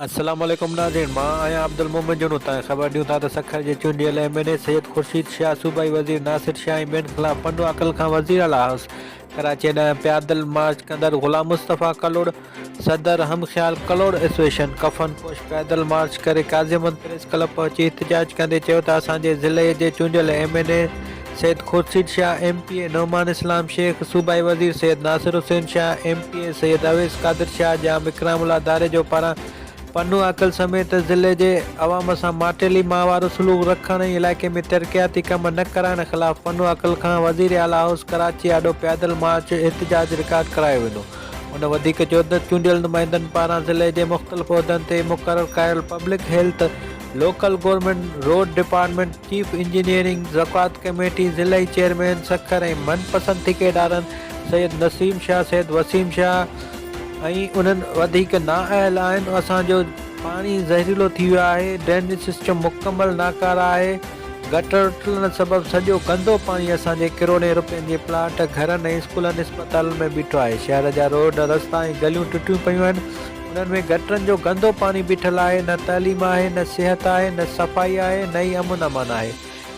السلام عليڪم ناظرين مان آهيان عبدالمومن جنو تان خبر ڏيون ٿا ته سکر جي چونڊيل M N A Syed Khurshid Shah صوبائي وزير ناصر شاهه ۽ ٻين خلاف پنو عاقل کان وزير اعليٰ هائوس ڪراچي ڏانهن پيادل مارچ ڪندڙ غلام مصطفيٰ ڪلوڙ صدر هم خيال ڪلوڙ ايسوسيئيشن ڪفن پوش پيادل مارچ ڪري قاضي احمد پريس ڪلب پهچي احتجاج ڪندي چيو ته اسان جي ضلعي جي چونڊيل M N A Syed Khurshid Shah, M P A Noman Islam Shaikh, صوبائي وزير Syed Nasir Hussain Shah, M P A Syed Awais Qadir Shah, Jam Ikram Ullah Dharejo پاران پنو عاقل سميت ضلعي جي عوام سان ماٽيلي مان وارو سلوڪ رکڻ ۽ علائقي ۾ ترقياتي ڪم نه ڪرائڻ خلاف پنو عاقل کان وزير اعليٰ هائوس ڪراچي آڏو پيادل مارچ احتجاج رڪارڊ ڪرايو ويندو. هن وڌيڪ چيو ته چونڊيل نمائندن پاران ضلعي جي مختلف عهدن تي مقرر ڪيل public health, local government, road department, chief engineering, زڪوات ڪميٽي، ضلعي چيئرمين سکر ۽ من پسند ٺيڪيدارن سيد نسيم شاهه، سيد وسيم شاهه ۽ انهن وڌيڪ نااهل آهن، اسان جو پاڻي زهريلو ٿي ويو آهي، ڊرينيج سسٽم مڪمل ناڪاره آهي، گٽر ٽٽڻ سبب سڄو گندو پاڻي اسان جي ڪروڙين روپين جي پلاٽ، گهرن ۽ اسڪولن اسپتالن ۾ بيٺو آهي، شهر جا روڊ، رستا ۽ گليون ٽٽيون پيون آهن، انهن ۾ گٽرن جو گندو پاڻي بيٺل آهي، نه تعليم آهي، نه صحت آهي، نه صفائي آهي، نه ئي امن امان آهي.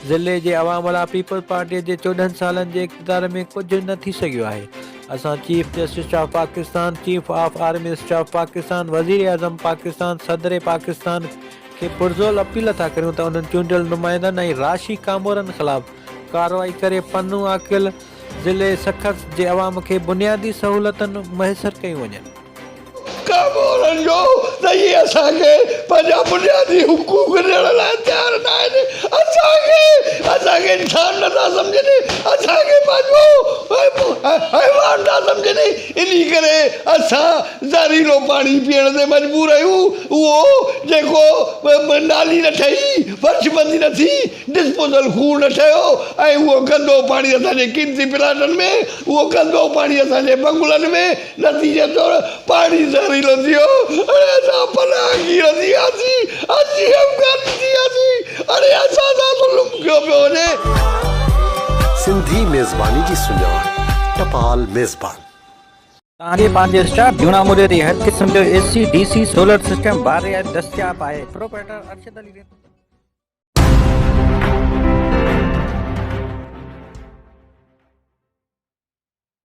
ضلعي جي عوام لاء پيپلز پارٽيء جي 14 سالن جي اقتدار ۾ ڪجهه نه ٿي سگهيو آهي. اسان chief justice of Pakistan, chief of army staff Pakistan, وزيراعظم پاڪستان، صدر پاڪستان کي پرزور اپيل ٿا ڪريون ته انهن چونڊيل نمائندن ۽ راشي ڪامورن خلاف ڪارروائي ڪري پنو عاقل ضلعي سکر جي عوام کي بنيادي سهولتن ميسر ڪيون وڃن. ڪامورن جو ته اهي اسان کي پنهنجا بنيادي حقوق ڏيڻ لاء تيار نه آهن، اسان کي اسان کي انسان نه ٿا سمجهن، اسان کي پنهنجو حيوان ٿا سمجهن، انهي ڪري اسان زهريلو پاڻي پيئڻ تي مجبور آهيون، اهو جيڪو نالي نه ٺهي، فرش بندي نه ٿي، ڊسپوزل کوهه نه ٺهيو ۽ اهو گندو پاڻي اسان جي قيمتي پلاٽن ۾، اهو گندو پاڻي اسان جي بنگلن ۾، نتيجي طور پاڻي زهريلو ٿي ويو. اڙي اسان پناهگير ٿي وياسين، اسين افغاني ٿي وياسين، اڙي اسان سان ظلم ڪيو پيو وڃي. سنڌي ميزباني جي سڃاڻ ٽپال ميزبان. توهان جي پنهنجي اسٽاف جهونا موري تي هر قسم جو A C, D C, solar system باري دستياب آهي. پروپرائيٽر ارشد علي رند.